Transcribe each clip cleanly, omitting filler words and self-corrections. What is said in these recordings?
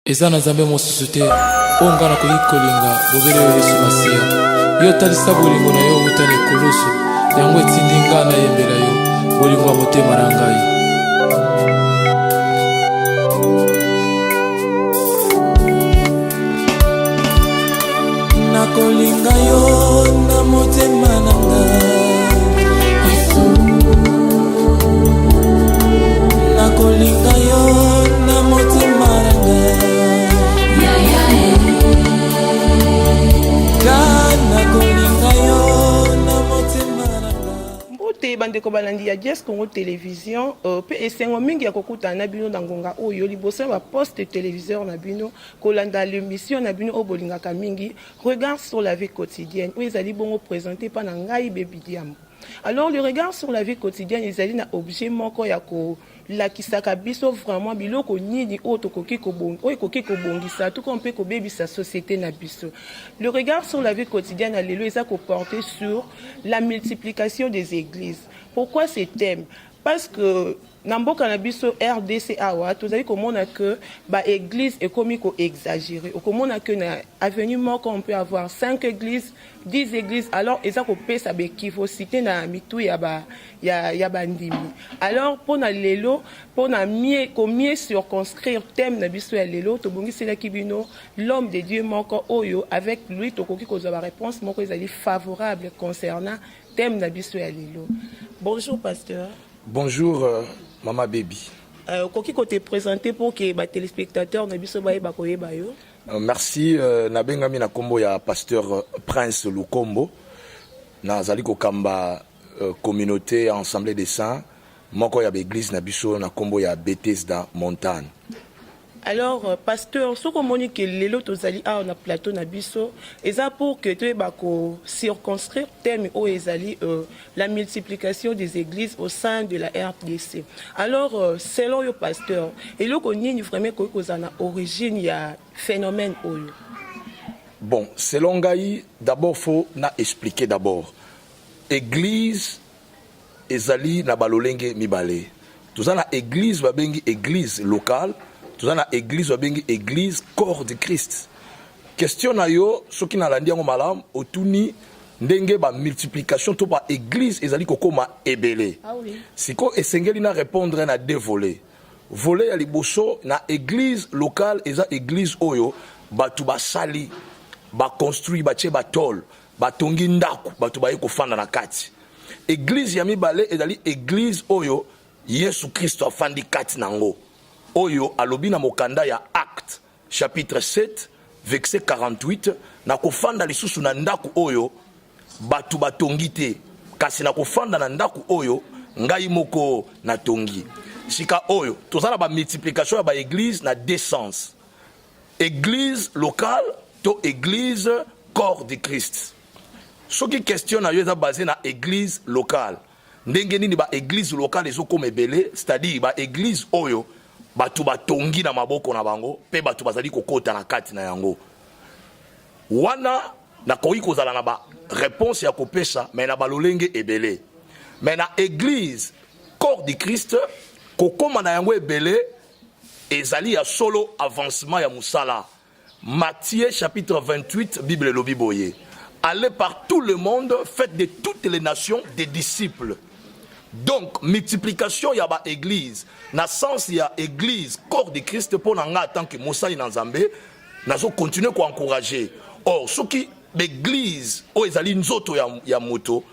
Eza na Nzambe mosusu te oyo nga nakoki kolinga bobele yo Yesu Masiya. Yo otalisa bolingo na yo wuta na ekulusu, yango etindi nga nayembela yo bolingo ya motema na ngai. Nakolinga yo na motema na ngai Yesu. Nakolinga yo na motema na ngai Nakolinga yo na motema na ngai. Mbote bandeko balandi ya Jazz Congo Television mpe esengo mingi ya kokutana na bino na ngonga oyo liboso ya ba poste televiseur na bino kolanda l'emission na bino oyo bolingaka mingi Regard sur la vie quotidienne oyo ezali bongo presente mpa na ngai Baby Diambo. Alors le regard sur la vie quotidienne ezali na objet moko ya kolakisaka biso vraiment biloko nini oyo tokoki oyo ekoki kobongisa to mpe kobebisa société na biso. Le regard sur la vie quotidienne ya lelo eza koporter sur la multiplication des églises. Pourquoi ce thème? Parce que na mboka na biso RDC awa tozali komona que ba église ekomi ko exagérer. Okomona que na avenue moko on peut avoir 5 églises, 10 églises, alors eza kopesa ba équivocité na mitu ya ba ya bandimi. Alors pona lelo, pona mieux ko mieux circonscrire thème na biso ya lelo, tobongiselaki bino l'homme de Dieu moko oyo avec lui tokoki kozwa ba réponse moko ezali favorable concernant thème na biso ya lelo. Bonjour pasteur. Bonjour mama Baby. Okoki ko te présenter pour que ba téléspectateurs na biso bayeba koyeba yo? Merci, nabengami na kombo ya pasteur Prince Lukombo. Nazali kokamba communauté ya Assemblée des Saints moko ya ba église na biso na kombo ya Bethesda Montagne. Alors pasteur, soki omoni ke lelo tozali awa na plateau na biso eza pour que toyeba ko circonscrire thème oyo ezali la multiplication des églises au sein de la RDC. Alors selon yo pasteur, eloko nini vraiment ekoki kozala na origine ya phénomène oyo? Bon, selon ngai, d'abord faut na expliquer d'abord. Église ezali na balolenge mibale. Toza na église babengi église locale, toza na église babengi église corps du Christ. Question na yo, soki nalandi yango malamu, otuni ndenge ba multiplication to ba église ezali kokoma ebele. Ah oui. Siko esengeli na répondre na deux volets. Volet ya liboso na église locale eza église oyo bato basali, ba construire, batie ba tôle, batongi ndako, bato baye kofanda na kati. Église ya mibale ezali église oyo Yesu Kristo afandi kati nango, oyo alobi na mokanda ya Acte chapitre 7 verset 48, na kofanda lisusu na ndako oyo bato batongi te, kasi na kofanda na ndako oyo ngai moko natongi. Sika oyo toza na ba multiplication ya ba église na deux sens: église locale to église corps du Christ. Soki question na yo eza basé na église locale, ndenge nini ba église locale ezokoma ebele, c'est-à-dire ba église oyo bato batongi na maboko na bango mpe bato bazali kokota na kati na yango, wana nakoki kozala na ba réponse ya kopesa, mais na balolenge ebele. Mais na église corps du Christ, kokóma na yango ebele ezali ya solo avancement ya mosala. Matthieu chapitre 28, Bible elobi boye: allez par tout le monde, faites de toutes les nations des disciples. Donc multiplication ya ba église na sens ya église corps de Christ, mpo na nga en tant que mosali na Nzambe, nazo continuer koencourager. Or soki baeglise oyo ezali nzoto ya moto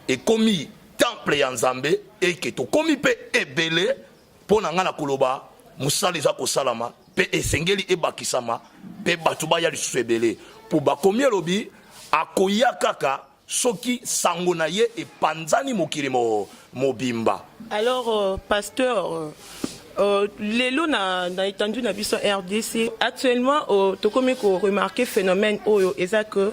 ekomi temple ya Nzambe, eke tokomi mpe ebele, mpo na nga na koloba mosala eza kosalama mpe esengeli ebakisama mpe bato baya lisusu ebele, mpo bakomi elobi akoya kaka soki sango na ye epanzani mokili mobimba. Alors pasteur, lelo na étendue na biso RDC actuellement, tokomi koremarquer phénomène oyo eza que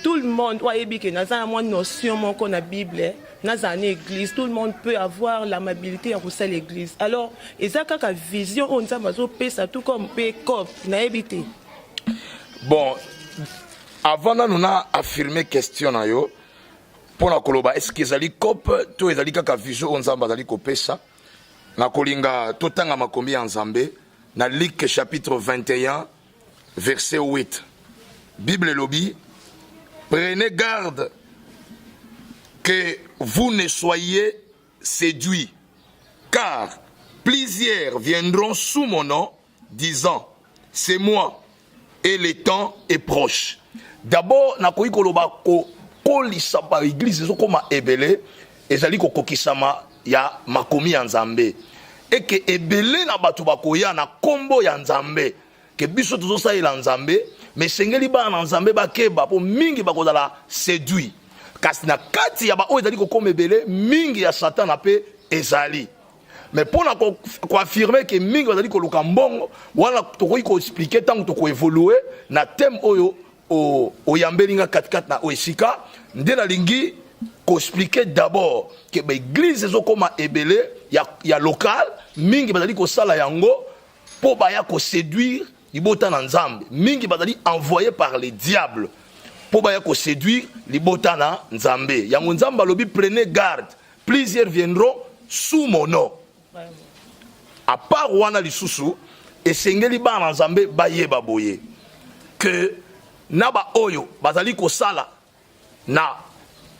tout le monde oyo ayebi ke naza na mwa notion moko na Bible, nazala na église, tout le monde peut avoir l'amabilité ya kosala église. Alors eza kaka vision oyo Nzambe azopesa, tout comme mpe cop, nayebi te. Bon, avant nanu na affirmer question na yo mpo na koloba est ce que ezali cope to ezali kaka vision oyo Nzambe azali kopesa, na kolinga totanga makomi ya Nzambe. Na Luc chapitre 21 verset 8, Bible elobi: Prenez garde que vous ne soyez séduits, car plusieurs viendront sous mon nom, disant: C'est moi, et le temps est proche. D'abord, nakoki koloba kokolisa baeglise ezokoma ebele ezali kokokisama ya makomi ya Nzambe, eke ebele na bato bakoya na nkombo ya Nzambe ke biso tozosalela Nzambe. Mais esengeli bana na Nzambe bakeba, mpo mingi bakozala séduit. Kasi na kati ya baoyo ezali kokoma ebele, mingi ya Satana mpe ezali. Mais mpona koaffirmer ke mingi bazali koluka mbongo wana, tokoki koexpliquer ntango tokoévoluer na thème oyo oyambeli nga katikati na oyo esika. Nde nalingi koexpliquer d'abord ke baeglise ezokóma ebele ya local, mingi bazali kosala yango mpo baya koséduire libota na Nzambe. Mingi bazali envoyé par le diable mpo baya koséduire libota na Nzambe. Yango Nzambe alobi: prenez garde, plusieurs viendront sous mon nom. À part wana lisusu, esengeli bana na Nzambe bayeba boye ke na baoyo bazali kosala na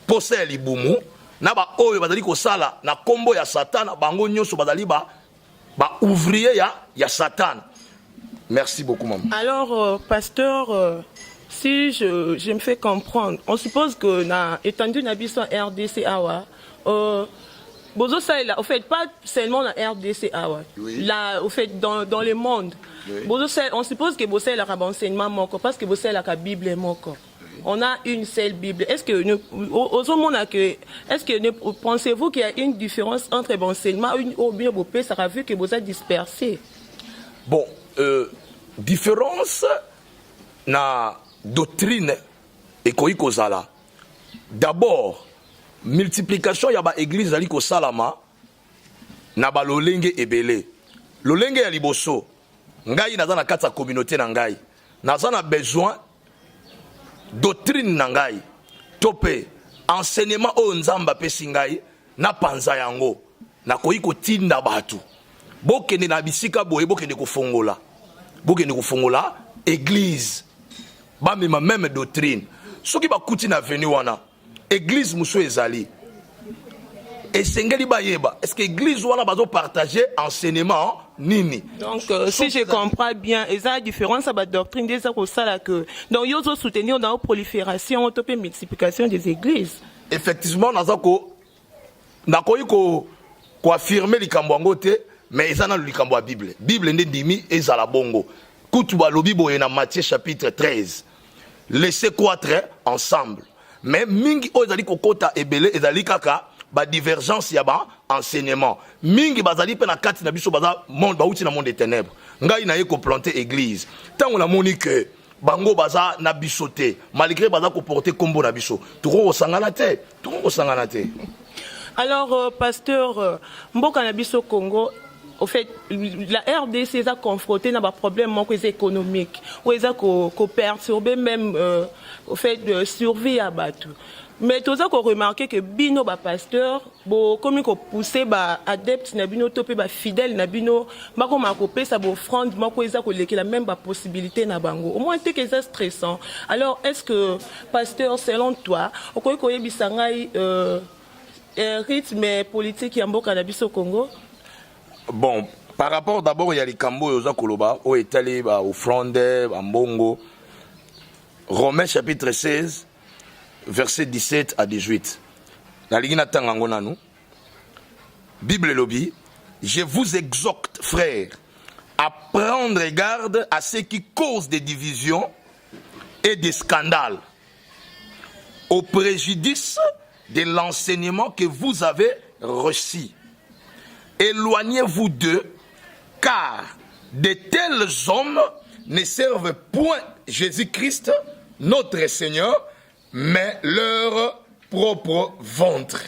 posa ya libumu, na baoyo bazali kosala na nkombo ya Satana, bango nyonso bazali ba baouvrier ya Satana. Merci beaucoup, maman. Alors, pasteur, si je me fais comprendre, on suppose que na étendue na biso RDC awa, bozosalela, au fait, pas seulement na RDC awa, là, au fait, dans le monde, on suppose que bosalelaka baenseignement moko parce que bosalelaka Bible moko. On a une seule Bible. Est-ce que nous, ozomona que, est-ce que ne pensez-vous qu'il y a une différence entre l'enseignement ou bien ça vu que vous êtes dispersé? Bon, différence na doctrine ekoki kozala. D'abord, multiplication ya baeglise ezali kosalama na balolenge ebele. Lolenge ya liboso, ngai naza na kati ya communauté na ngai, naza na besoin doctrine na ngai to mpe enseignement oyo Nzambe apesi ngai napanza yango. Nakoki kotinda bato: bokende na bisika boye, bokende kofongola église. Bamema même doctrine. Soki bakuti na avenue wana église mosusu ezali, esengeli bayeba est ce que église wana bazopartage enseignement nini. Donc, si je comprends bien, eza la différence ya badoctrine nde eza kosala que donc yo ozosoutenir dans prolifération to mpe multiplication des églises? Effectivement, naza ko nakoki ko koaffirmer likambo yango te, mais eza nano likambo ya Bible. Bible nde ndimi ezala bongo. Kutu balobi boye na Matthieu chapitre 13: laissez croître ensemble. Mais mingi oyo ezali kokota ebele ezali kaka badivergence ya baenseignement. Mingi bazali mpe na kati na biso, baza monde, bauti na monde de ténèbres. Ngai naye koplanter église, ntango namoni ke bango baza na biso te, malgré baza koporter nkombo na biso, tokoki kosangana te, tokoki kosangana te. Alors, pasteur, mboka na biso Congo, au fait, la RDC eza confronté na baproblème moko eza économique oyo eza koperturber même, au fait, de survie ya bato. Mais toza koremarquer ke bino bapasteur bokomi kopousser baadepte na bino to mpe bafidèle na bino bakoma kopesa baoffrande moko eza kolekela même bapossibilité na bango, au moins teke eza stressant. Alors, est ce que, pasteur, selon toi, okoki koyebisa ngai rythme politique ya mboka na biso Congo? Bon, par rapport d'abord ya likambo oyo oza koloba, oyo etali baoffrande, bambongo, Romains chapitre 16 verset 17 à 18, nalingi natanga yango nanu. Bible elobi: je vous exhorte, frères, à prendre garde à ce qui cause des divisions et des scandales, au préjudice de l'enseignement que vous avez reçu. Éloignez-vous d'eux, car de tels hommes ne servent point Jésus-Christ, notre Seigneur, mais leur propre ventre.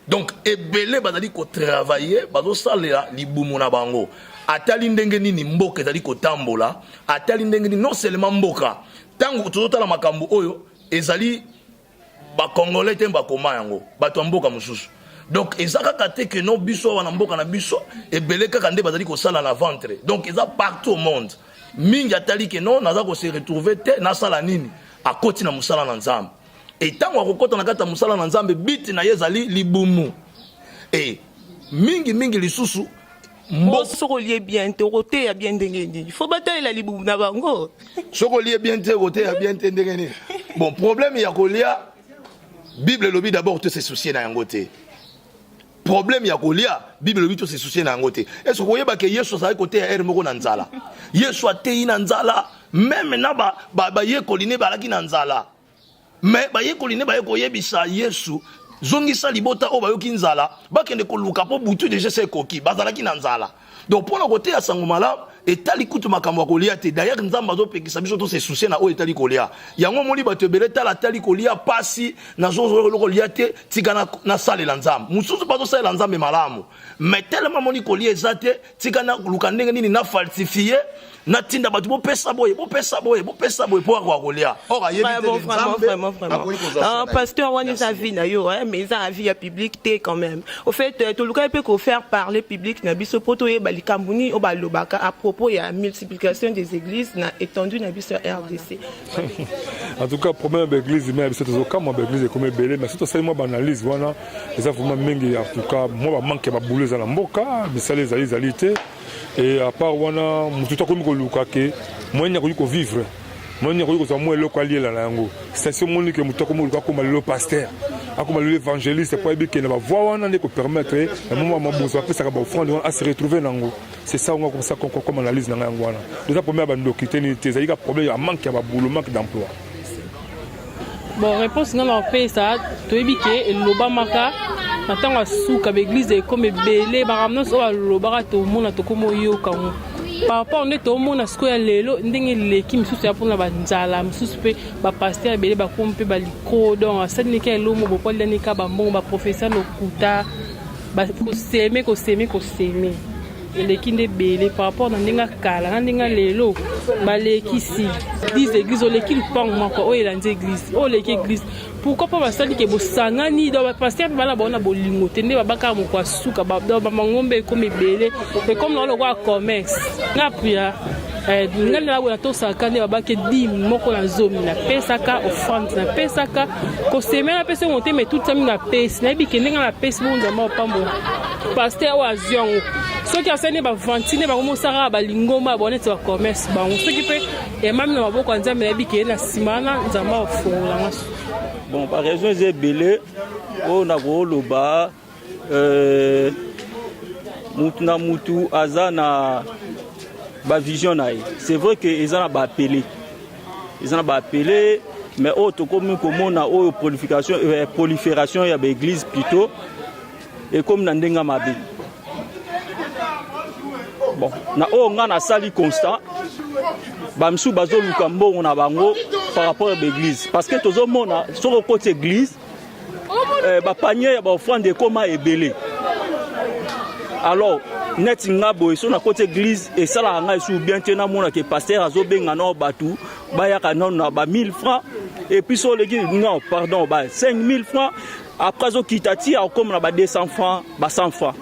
Donc ebele bazali kotravailler, bazosalela libumu na bango. Atali ndenge nini mboka ezali kotambola, atali ndenge nini, non seulement mboka. Ntango tozotala makambo oyo ezali, bacongolais te bakoma yango, bato ya mboka mosusu. Donc eza kaka te que non, biso awa na mboka na biso, ebele kaka nde bazali kosala na ventre. Donc eza partout au monde. Mingi atali ke non, naza kose retrouver te, nasala nini? Akoti na mosala na Nzambe. E ntango akokɔta na kati ya mosala na Nzambe, but na ye ezali libumu. E mingi mingi lisusu Soki olie bien te, okoteya bien ndenge nini? Fo batalela libumu na bango. Soki olie bien te, okoteya bien te ndenge nini? Bon, problème ya kolia, Bible elobi d'abord to se soucier na yango te. Problème ya kolia, Bible elobi to se soucier na yango te. Est ce koyeba ke Yesu azalaki koteya heure moko na nzala? Yesu ateyi na nzala, même na bayekoli ne bazalaki na nzala. Mais bayekoli ne baye koyebisa Yesu: "Zongisa libota oyo, bayoki nzala, bakende koluka mpo butu déjà se ekoki." Bazalaki na nzala. Donc mpona koteya sango malamu etali kutu makambo ya kolia te. D'ailleurs, Nzambe azopekisa biso to se soucier na oyo etali kolia. Yango omoni bato ebele, tala, atali kolia pasi, nazozwa eloko kolia te, tika nasalela Nzambe. Mosusu mpe azosalela Nzambe malamu, mais tellement amoni kolia eza te, tika naluka ndenge nini na falsifier, natinda bato: "Bopesa boye, bopesa boye, bopesa boye," mpo akoka kolia. Or ayebi te. Pasteur, wana eza vie na yo, mais eza avis ya public te quand même. Au fait, tolukaki mpe kofaire parler public na biso mpo toyeba likambo nini oyo balobaka à propos ya multiplication des églises na étendue na biso ya RDC. En tout cas, problème ya baéglise, mais biso tozokamwa, baéglise ekomi ebele. Mais soki tosali mwa baanalyse wana, eza vraiment mingi. En tout cas, mwa bamanque ya baboulot eza na mboka, misala ezali ezali te. Et à part wana, motu to akomi koluka ke moyen akoki kovivre, moyen akoki kozwa mwa eloko aliela na yango. C'est omoni ke motu akomi koluka akoma lelo pasteur, akoma lelo évangéliste, po ayebi ke na bavoi wana nde kopermettre na moma mabonzo apesaka baoffrande wana, ase retrouver nango. C'est ça ngo comme ça, comme analyse na ngai yango wana. Eza problème ya bandoki te, nini te, ezali ka problème ya manque ya baboulot, manque d'emploi. Bon, réponse nga na kopesa, toyebi ke elobamaka na ntango ya suka baéglise ekoma ebele. Makambo nyonso oyo balobaka, tomona, tokoma oyoka ngo par rapport nde tomona sikoyo ya lelo ndenge eleki. Misusu ya mpona banzala, mosusu mpe bapasteur ebele bakomi mpe balikro. Donc asalini elomo bopo alianika bambongo, baprofesseur lokuta, kosemer, kosemer, kosemer eleki nde ebele par rapport na ndenge kala na ndenge lelo. Balekisi église, église oleki lupango moko oyo elandi église oyo oleki église. Pourquoi? Mpo basali ke bosangani. Donc bapasteur mpe bana bango na bolingo te nde babakaka moko asuka. Donc bamangombe ekomi ebele, ekomi nango lokola commerce. Nga pria ngai na boye natosaka nde babaki dîme moko na zomi, napesaka offrande, napesaka kosemer, napesi yango te, mais tutisami napesi. Nayebi ke ndenge napesi bongo, Nzambe opambola pasteur oyo azwi yango. Soki asali nde bavanti nde bango mosaka balingomba bango neti bacommerce bango, soki mpe emami na maboko ya Nzambe, nayebi ke na nsima wana Nzambe aofungolanga. Bon, baraison eza ebele oyo nakoloba. Mutu na mutu aza na bavision na ye. C'est vrai que eza na baappel, eza na baappel, mais oyo tokomi komona oyo prolifération ya baéglise plutôt ekomi na ndenge mabe. Bon, na oyo nga nasali constat, bamisusu bazoluka mbongo na bango par rapport ya baéglise, parce que tozomona soki okoti église, bapanier ya baoffrande ekóma ebele. Alors neti nga boye, so nakoti église, esalaka ngai esu bien te. Namona ke pasteur azobenga nao bato bayaka nano na ba 1000 francs, et puis so oleki, non pardon, ba 5000 francs, après azokita ti akóma na ba 200 francs, ba 100 francs.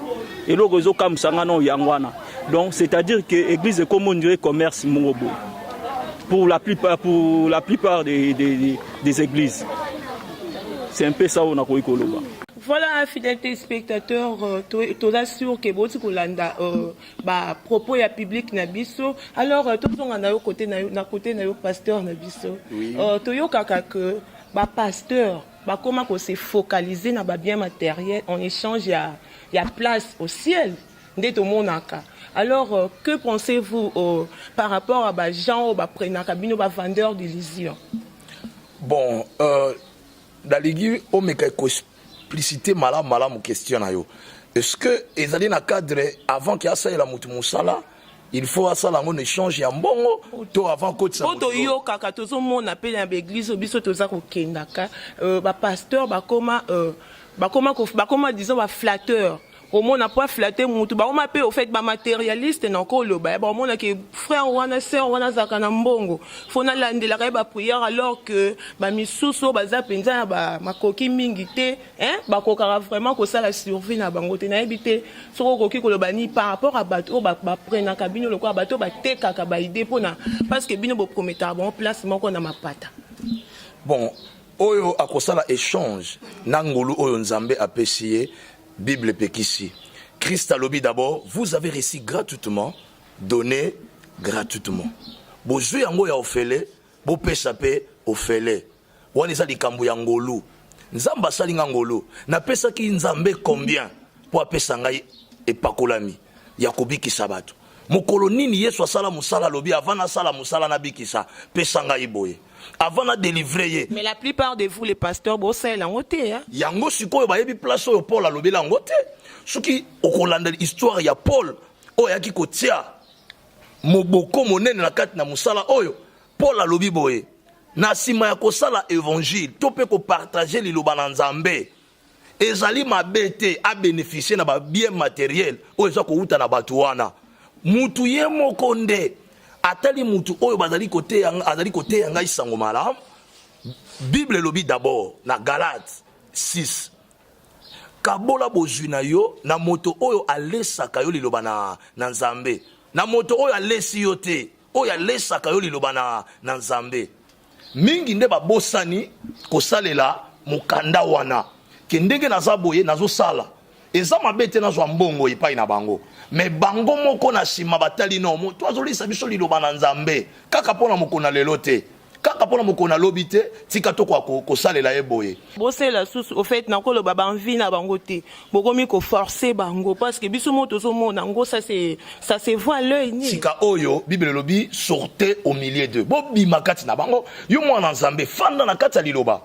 Eloko ezokamwisa nga nao yango wana. Donc c'est à dire que église ekóma on dirait commerce moko boye pour la plupart des églises. C'est un peu ça oyo nakoki koloba. Voilà, fidèle téléspectateur, toza sûr ke boti kolanda bapropos ya public na biso. Alors tozonga na yo côté na yo, na côté na yo, pasteur na biso. Oui. Toyokaka ke bapasteur bakóma kose focaliser na babien matériel en échange ya place au ciel nde tomonaka. Alors que pensez-vous par rapport à bagens oyo baprenaka bino bavendeur d'illusion? Bon, nalingi omeka koexpliciter malamu malamu question na yo. Est ce que ezali na cadre avant ke asalela motu mosala, il faut asala yango na échange ya mbongo, to avant kotisa? Po toyokaka, tozomona mpe na baeglise oyo biso toza kokendaka, bapasteur bakoma disons baflatteur. Omona po aflate mutu, bakoma pe au fait ba materialiste na koloba ya bakomona ke frère wana, sœur wana azalaka na mbongo, faut nalandelaka ye ba prière, alors que ba misusu oyo baza mpenza na ba makoki mingi te, hein, bakokaka vraiment kosala survie na bango te. Nayebi te soki okoki koloba nini par rapport à bato oyo baprenaka bino lokola bato oyo batekaka ba idée, mpona parce que bino boprometaka bango place moko na mapata. Bon, oyo akosala échange na ngolu oyo Nzambe apesi ye, Bible epekisi. Christ alobi d'abord: "Vous avez reçu gratuitement, donné gratuitement." Bozwi yango ya ofele, bopesa mpe ofele. Wana eza likambo ya ngolu. Nzambe asali nga ngolu, napesaki Nzambe combien mpo apesa ngai epakolami ya kobikisa bato? Mokolo nini Yesu asala mosala, alobi: "Avant nasala mosala nabikisa, pesa ngai boye, avant na délivre ye"? Mais la plupart de vous les pasteurs, bosalela yango te, hein? Yango sikoyo bayebi place oyo Paul alobeli yango te. Soki okolanda histoire ya Paul oyo ayaki kotia moboko monene na kati na mosala oyo, Paul alobi boye: na nsima ya kosala évangile to mpe kopartage liloba na Nzambe, ezali mabe te abénéficie na babien matériel oyo eza kowuta na bato wana. Mutu ye moko nde atali mutu oyo bazali koteya, azali koteya ngai sango malamu. Bible elobi d'abord na Galate 6: kabola bozwi na yo na moto oyo alesaka yo liloba na Nzambe, na moto oyo alesi yo te, oyo alesaka yo liloba na Nzambe. Mingi nde babosani kosalela mokanda wana ke ndenge naza boye, nazosala, eza mabe te nazwa mbongo epai na bango. Me bango moko na nsima batali: no, moto azolisa biso liloba na Nzambe kaka mpo na mokolo na lelo te, kaka mpo na mokolo na lobi te, tika tokoka kosalela ye boye. Bosala susu au fait nakoloba banvi na bango te, bokomi koforce bango, parce que biso mo tozomona yango, ça se voit à l'œil nu. Sika oyo Bible elobi: "Sortez au milieu d'eux", bobima kati na bango. Yo mwana Nzambe, fanda na kati ya liloba.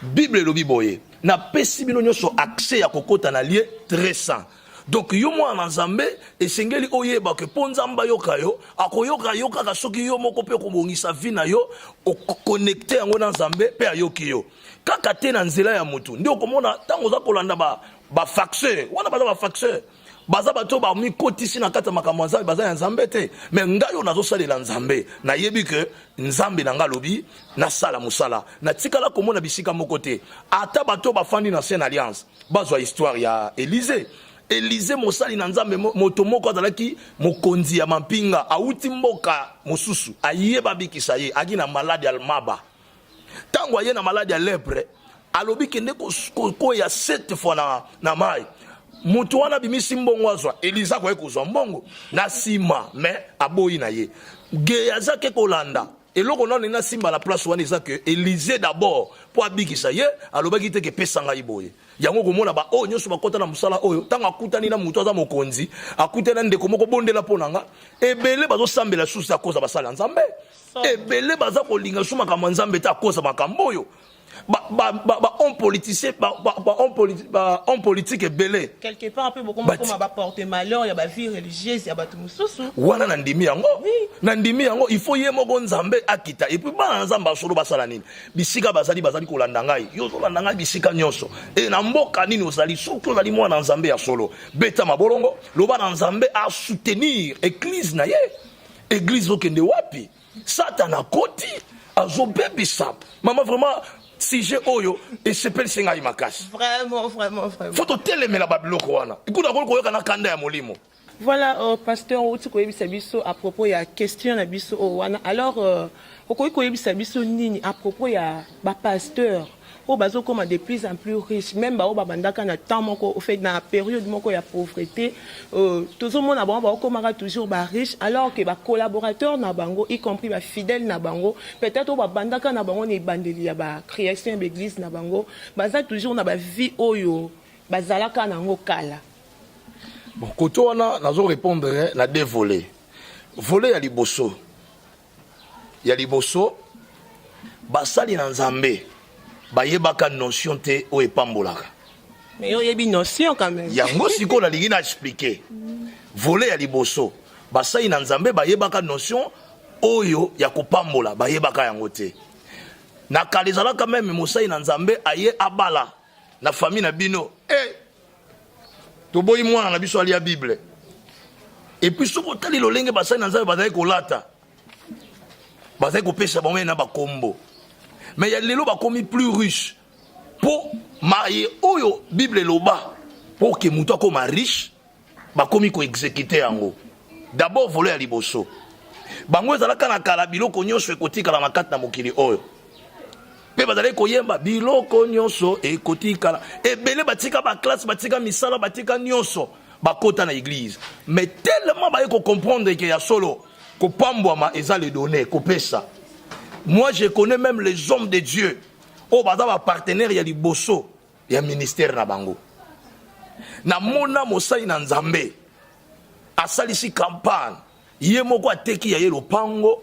Bible elobi boye: "Napesi bino nyonso accès ya kokɔta na lieu très saint." Donc yo mwana Nzambe, esengeli oyeba ke mpo Nzambe ayoka yo, akoyoka yo kaka soki yo moko mpe kobongisa vie na yo, okoconnecte yango na Nzambe mpe ayoki yo, kaka te na nzela ya motu. Nde okomona ntango oza kolanda bafarceur wana, baza bafarceur, baza bato bamikotisi na kati ya makambo ya Nzambe, baza ya Nzambe te. Me ngai oyo nazosalela Nzambe, nayebi ke Nzambe na ngai alobi nasala mosala. Natikala komona bisika moko te, ata bato bafandi na Ancienne Alliance, bazwa histoire ya Élysée. Élysée, mosali na Nzambe, moto moko azalaki mokonzi ya mampinga, awuti mboka mosusu, ayeba abikisa ye, aki na maladi ya maba. Ntango aye na maladi ya lèpre, alobi: "Kende koya sept fois na mai." Moto wana abimisi mbongo azwa Eliza, akoki kozwa mbongo na nsima, me aboyi na ye. Gehazi ake kolanda eloko nano nini asimba na place wana. Eza ke Élysée d'abord mpo abikisa ye, alobaki te ke pesa ngai boye. Yango komona baoyo nyonso bakɔta na mosala oyo, ntango akutani na moto aza mokonzi, akutani na ndeko moko: "Bondela mpo na nga." Ebele bazosambela susu akoza basala Nzambe, ebele baza kolinga su makambo ya Nzambe te, akoza makambo oyo bahomme politicien, bahomme politique ebele. Quelque part mpe bokomakoma baporte malheur ya bavie religieuse ya bato mosusu. Wana nandimi yango, nandimi yango. Il faut ye moko Nzambe akita. Et puis bana na Nzambe asolo basala nini bisika bazali? Bazali kolanda ngai, yo ozolanda ngai bisika nyonso e na mboka nini ozali. Soki ozali mwana Nzambe ya solo, beta mabolongo, loba na Nzambe asoutenir église na ye. Église okende wapi? Satana akoti, azobebisa. Mama, vraiment sujet oyo esepelisi ngai makasi. Vraiment, vraiment, vraiment. Faut totelemela babiloko wana. Ekuta koki koyoka na kanda ya molimo. Voilà, pasteur, outi koyebisa biso à propos ya question na biso oyo wana. Alors okoki koyebisa biso nini à propos ya bapasteur oyo bazokóma de plus en plus riche, même baoyo babandaka na temps moko, au fait na période moko ya pauvreté, tozomona bango baokomaka toujours bariche, alors que bacollaborateur na bango, y compris bafidèle na bango, peut-être oyo babandaka na bango na ebandeli ya bacréation ya baeglise na bango, baza toujours na bavie oyo bazalaka nango kala? Bon, koto wana nazo répondre na deux volets. Volet ya liboso, ya liboso, basali na Nzambe bayebaka notion te oyo epambolaka. Mais yo oyebi notion quand même. Yango sikoyo nalingi na expliquer. Volet ya liboso, basali na Nzambe bayebaka notion oyo ya kopambola, bayebaka yango te. Na kala ezalaka même mosali na Nzambe aye abala na famille na bino, e Toboyi mwana na biso alia Bible. Et puis soki otali lolenge basali na Nzambe bazali kolata, bazali kopesa bango na bakombo. Mais ya lelo bakomi plus riche po maye oyo Bible eloba po ke moto akoma riche, bakomi ko exécuter yango. D'abord volet ya liboso, bango ezalaka na kala biloko nyonso ekotikala na kati na mokili oyo, mpe bazalaki koyemba biloko nyonso ekotikala. Ebele batika baclasse, batika misala, batika nyonso, bakota na église. Mais tellement baye kocomprendre ke ya solo kopambwama eza le donner, kopesa. Moi, je connais même les hommes de Dieu oyo baza bapartenaire ya liboso ya ministère na bango. Namona mosali na Nzambe asalisi campagne, ye moko ateki ya ye lopango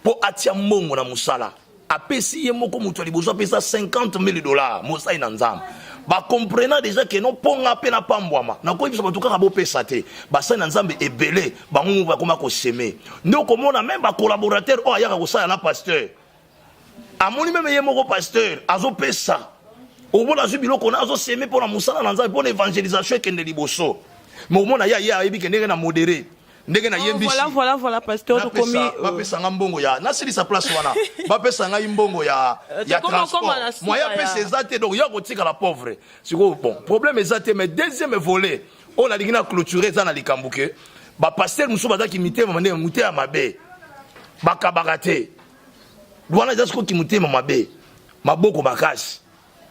mpo atia mbongo na mosala. Apesi ye moko, moto ya liboso apesa 50 000 $. Mosali na Nzambe bacomprena déjà ke no, mponga mpe napambwama. Nakoyebisa bato kaka bopesa te. Basali na Nzambe ebele, bango moko bakoma kosemer. Nde okomona même bacollaborateur oyo ayaka kosala na pasteur, amoni même ye moko pasteur azopesa, omona azwi biloko na azosemer mpo na mosala na Nzambe, mpo na évangélisation ekende liboso. Mais omona ye aye, ayebi ke ndenge na modéré, ndenge nayembisi. Voilà, pasteur, tokomi Bapesa nga mbongo ya nasilisa place wana, bapesa ngai mbongo ya transport, moyen apesa eza te. Donc ya kotikala pauvre sikoyo, bon, problème eza te. Mais deuxième volet oyo nalingi na clôture eza na likambo ke bapasteur mosusu bazalaki mitema ndenge motema mabe, bakabaka te. Wana eza sikoki motema mabe, maboko makasi.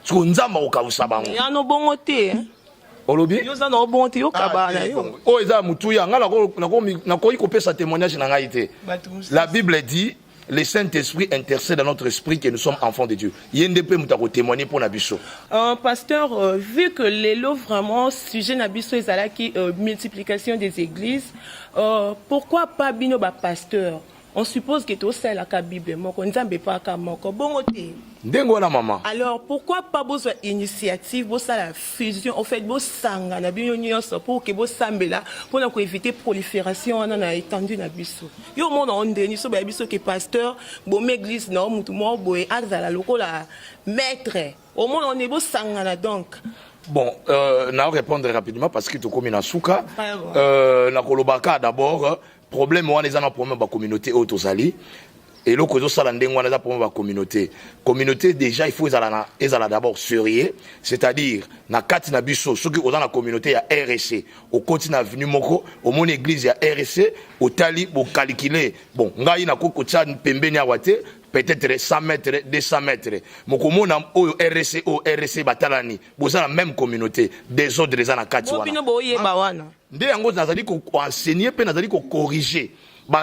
Sikoyo Nzambe akokawusa bango. Yano bongo te. Olobi? Yo oza na obongo te, yokabaka na yo. Oyo eza motuya. Ngai nakoki kopesa témoignage na ngai te. La Bible dit: le Saint-Esprit intercède dans notre esprit que nous sommes enfants de Dieu. Ye nde mpe moto akotémoigne mpo na biso. Pasteur, vu que lelo vraiment sujet na biso ezalaki multiplication des églises, pourquoi pas bino bapasteur? On suppose que tosalelaka Bible moko, Nzambe epaka moko, bongo te? Ndenge wana, mama. Alors pourquoi pas bozwa initiative, bosala fusion, en fait bosangana bino nyonso pour ke bosambela mpona koéviter prolifération wana na étendue na biso? Yo omona o ndeni so bayebi so ke pasteur boma église na o mutu moko boye azala lokola maître, omona one bosangana donc. Bon, na répondre rapidement parce que tokomi na suka. Nakolobaka d'abord problème wana eza na problème ya bacommunauté oyo tozali. Eloko ezosala ndenge wana eza problème ya bacommunauté. Communauté déjà, il faut ezala na ezala d'abord sérieux, c'est-à-dire na kati na biso, soki oza na communauté ya RC, okoti na avenue moko, omoni église ya RC, otali, bocalculer: bon, ngai nakoki kotia pembeni awa te, peut-être 100 mètres, 200 mètres. Mokomona oyo RC, oyo RC, batalani, boza na même communauté, désordre eza na kati wana. Bino boyeba wana. Nde yango nazali koenseigner mpe nazali kocorriger.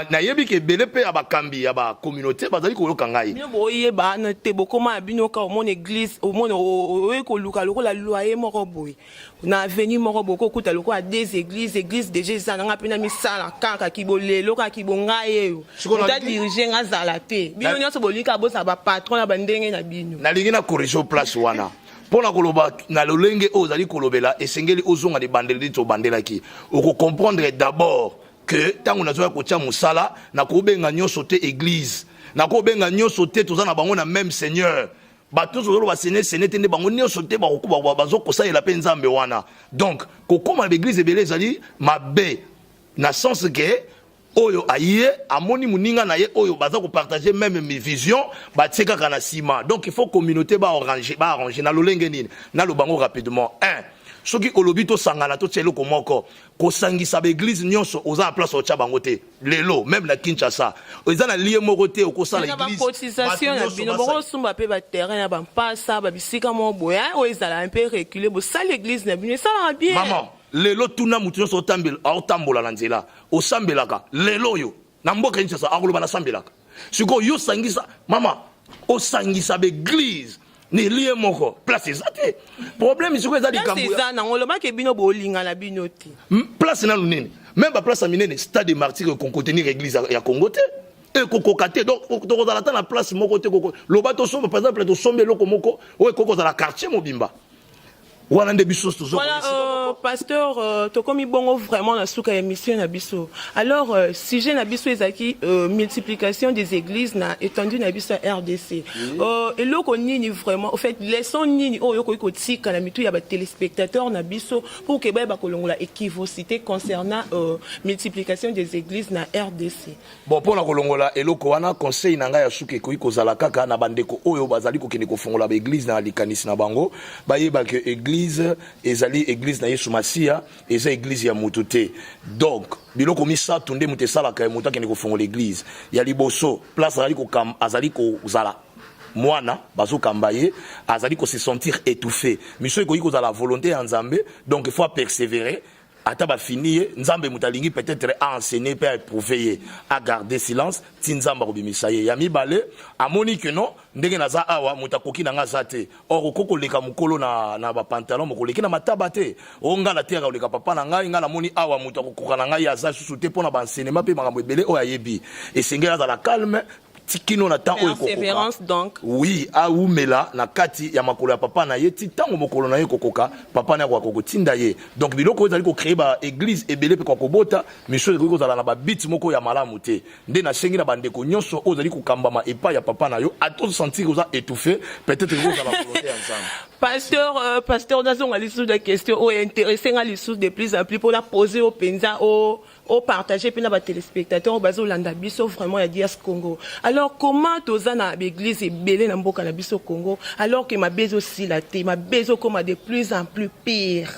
Nayebi ke ebele mpe ya bakambi ya bacommunauté bazali koyoka ngai. Bino boyeba wana te, bokóma na bino ka omona église, omona oye koluka lokola loyer moko boye na avenue moko boye, kokuta lokola deux églises. Église déjà eza nanga mpe na misala kaka kibolelo, kaka kibongai eyo moto adirige nga azala te. Bino nyonso bolingi kaka bozala bapatron na bandenge na bino. Nalingi na corriger place wana mpo na koloba na lolenge oyo ozali kolobela. Esengeli ozonga na ebandeli neti obandelaki. Okocomprendre d'abord ke ntango nazoya kotia mosala, nakobenga nyonso te église, nakobenga nyonso te toza na bango na même Seigneur. Bato nyonso ozoloba sene sene te, nde bango nyonso te bazokosalela mpe Nzambe wana. Donc kokóma na baeglise ebele ezali mabe na sens ke oyo aye amoni moninga na ye oyo baza kopartage même vision, batie kaka na nsima. Donc il faut communauté baarrange, baarrange na lolenge nini? Naloba yango rapidement. 1, soki olobi tosangana, totia eloko moko, kosangisa baeglise nyonso, oza na place otya bango te. Lelo même na Kinshasa eza na lieu moko te okosala. Bacotisation na bino, bokosomba mpe baterrain na bampasa, babisika moko boye oyo ezala mpe recule, bosala église na bino, esalaka bien. Mama, lelo tuna motu nyonso aotambola na nzela, osambelaka? Lelo oyo na mboka Kinshasa akoloba nasambelaka. Sikoyo yo osangisa, mama, osangisa baeglise na lieu moko, place eza te. Problème sikoyo eza likambo eza nango, olobaki bino bolingana bino te. Place nanu nini? Même baplace ya minene, Stade de Martyr ekocontenir église ya Congo te, ekokoka te. Donc tokozala ata na place moko te. Loba tosomba, par exemple tosombi eloko moko oyo ekoki kozala quartier mobimba. Wana nde biso tozo. Voilà, pasteur, tokomi bongo vraiment na suka ya émission na biso. Alors, sujet na biso ezalaki multiplication des églises na étendue na biso ya RDC. Eloko nini vraiment, au fait, leçon nini oyo okoki kotika na mitu ya batéléspectateur na biso pour ke bayeba kolongola équivocité concernant multiplication des églises na RDC? Bon, mpona kolongola eloko wana, conseil na ngai ya suka ekoki kozala kaka na bandeko oyo bazali kokende kofongola baéglise na likanisi na bango, bayeba ke église ezali église na Yesu Masiya, eza église ya motu te. Donc biloko misato nde moto esalaka ya moto akende kofongola église. Ya liboso, place azali azali kozala mwana, bazokamba ye, azali kose sentir étouffé. Miso ekoki kozala volonté ya Nzambe, donc il faut persévérer ata bafini ye. Nzambe moto alingi peut-être aenseigner mpe aéprouver ye, agarder silence ti Nzambe akobimisa ye. Ya mibale, amoni ke non, ndenge naza awa, moto akoki na nga aza te. Or okoki koleka mokolo na bapantalon, mokoleki na mataba te. O nga nateyaka koleka papa na ngai, ngai namoni awa moto akokoka na ngai aza susu te, mpo na baenseignement mpe makambo ebele oyo ayebi. Esengeli azala calme tikino na temps oyo ekokoka. Persévérance donc. Oui, awumela na kati ya makolo ya papa na ye ti ntango mokolo na ye ekokoka, papa na ye akoka kotinda ye. Donc biloko oyo ezali kocréer baéglise ebele mpe kwa kobota miso ekoki kozala na babit moko ya malamu te. Nde nasengi na bandeko nyonso oyo ozali kokambama epai ya papa na yo, ata osentir oza étouffé, peut-être ekoki kozala volonté ya Nzambe. Pasteur, nazonga lisusu na question oyo intéressé nga lisusu de plus en plus mpona poser oyo mpenza opartage mpe na batéléspectateur oyo bazolanda biso vraiment ya Dias Congo. Alors, comment toza na baéglise ebele na mboka na biso Congo, alors ke mabe ezosila te, mabe ezokóma de plus en plus pire?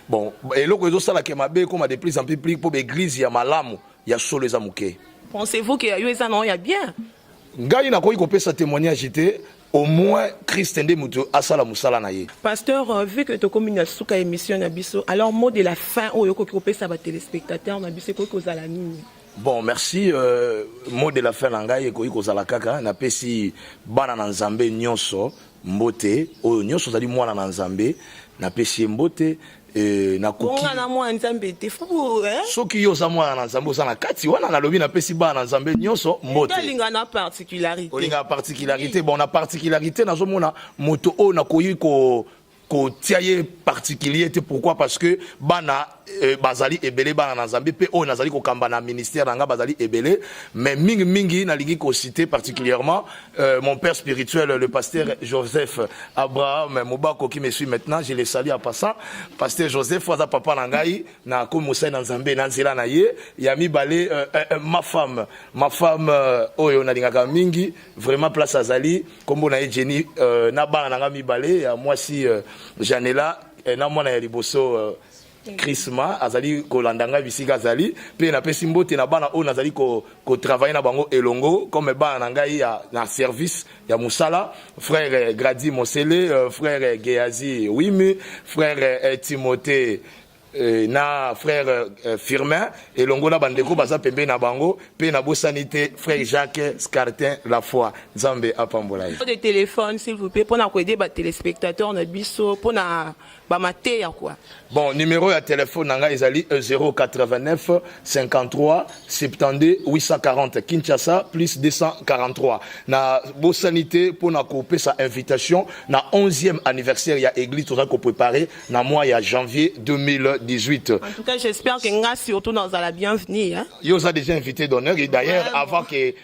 Bon, eloko ezosalaka mabe ekóma de plus en plus pire, mpo baéglise ya malamu ya solo eza moke. Pensez-vous ke yo eza nango ya bien? Ngai nakoki kopesa témoignage te, au moins Christ nde moto asala mosala na ye. Pasteur, vu que tokomi na suka émission na biso, alors mot de la fin oyo okoki kopesa batéléspectateur na biso ekoki kozala nini? Bon, merci. Mot de la fin na ngai ekoki kozala kaka napesi bana na Nzambe nyonso mbote. Oyo nyonso ozali mwana na Nzambe, napesi ye mbote. Nakoki Bonga na mwana Nzambe te fu, eh? Soki yo oza mwana na Nzambe, oza na kati wana. Nalobi napesi bana na Nzambe nyonso mbote. Olinga na particularité. Olingaka particularité. Bon, na particularité, nazomona moto oyo nakoki ko kotia ye particulier te. Pourquoi? Parce que bana bazali ebele, bana na Nzambe mpe oyo nazali kokamba na ministère na nga bazali ebele, mais mingimingi nalingi kociter particulièrement mon père spirituel, le pasteur Joseph Abraham Mobako, qui me suit maintenant. Je le salue en passant. Pasteur Joseph aza papa na ngai, nakomi mosali na Nzambe na nzela na ye. Ya mibale, ma femme oyo nalingaka mingi vraiment, place azali, nkombo na ye Jenny, na bana na nga mibale ya mwasi, Janela, na mwana ya liboso, Chrisma, azali kolanda ngai bisika azali. Mpe napesi mbote na bana oyo nazali kotravailler na bango elongo comme bana na ngai na service ya mosala: frère Gradi Mosele, frère Geazi Wimi, frère Timothée, na frère Firmin, elongo na bandeko baza pembeni na bango. Mpe nabosani te frère Jacques Scartin La Foi. Nzambe apambola ye. De téléphone, s'il vous plaît, mpona koaider batéléspectateur na biso mpona bamateya quoi. Bon, numéro ya telefone na ngai ezali 089 53 72 840, Kinshasa plus 243. Na bosani te mpona kopesa invitation na 11e anniversaire ya église tozali kopréparer na mois ya janvier 2018. En tout cas, j'espère que nga surtout nazala bienvenue, hein? Yo oza déjà invité d'honneur. Et d'ailleurs, avant que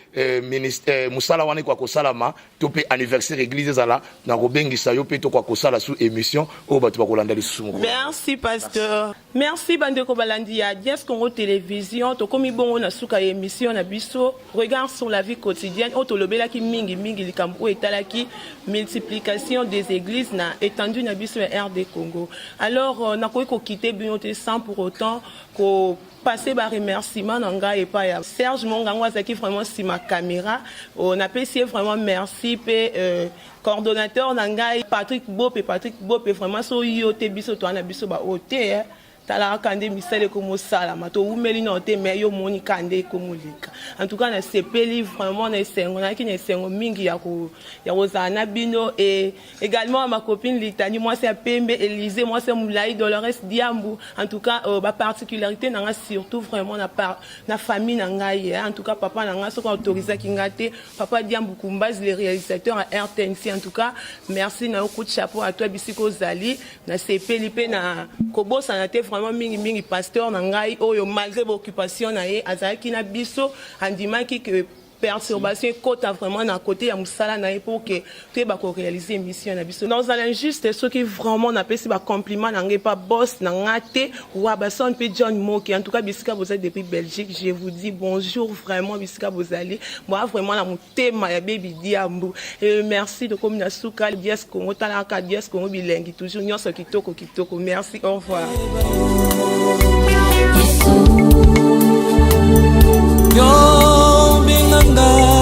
ministre mosala wana ekoka kosalama to mpe anniversaire église ezala, na kobengisa yo mpe tokoka kosala su émission oyo bato bakolanda lisusu mokolo. Merci, pasteur, merci. Bandeko balandi ya Dias Congo Télévision, tokomi bongo na suka ya émission na biso Regard sur la vie quotidienne, oyo tolobelaki mingimingi likambo oyo etalaki multiplication des églises na étendue na biso ya RD Congo. Alors, nakoki kokite bino te sans pour autant ko passer baremerciement na ngai epai ya Serge Mongango, azalaki vraiment nsima caméra. Napesi ye vraiment merci. Mpe coordonnateur na ngai Patrick Bope, Patrick Bope, vraiment so yo te, biso toa na biso baoyo te, eh. Tala kaka nde misala ekomi osalama, towumeli nao te mais yo omoni kaka nde ekomi oleka. En tout cas nasepeli vraiment na esengo, nayaki na esengo mingi ya ko ya kozala na bino et également ma copine Litani mwasi ya pembe, Elysee mwasi ya mulayi, Dolores Diambu. En tout cas euh, ba particularité na nga surtout vraiment na par, na famille na ngai en tout cas papa na nga soki autorisaki nga te, papa Diambu Kumbaz le réalisateur à RTNC. En tout cas merci na yo, coup de chapeau à toi bisika ozali. Nasepeli pe na kobosana te vraiment mingi mingi pasteur na ngai oyo malgre ba occupation na ye azalaki na biso, andimaki que perturbation ekota vraiment na cote ya musala na ye pour que toyeba ko realiser mission na biso. Nakozala injuste soki vraiment napesi ba compliment na ngai epa boss na nga te, Wabason pe John Moke. En tout cas bisika bozali depuis Belgique, je vous dis bonjour vraiment bisika bozali. Boa vraiment na Tema ya baby diambu et merci tokomi na suka dias congo tala kaka dias congo bilengi toujours nyonso kitoko kitoko merci au revoir. Yo benga nga.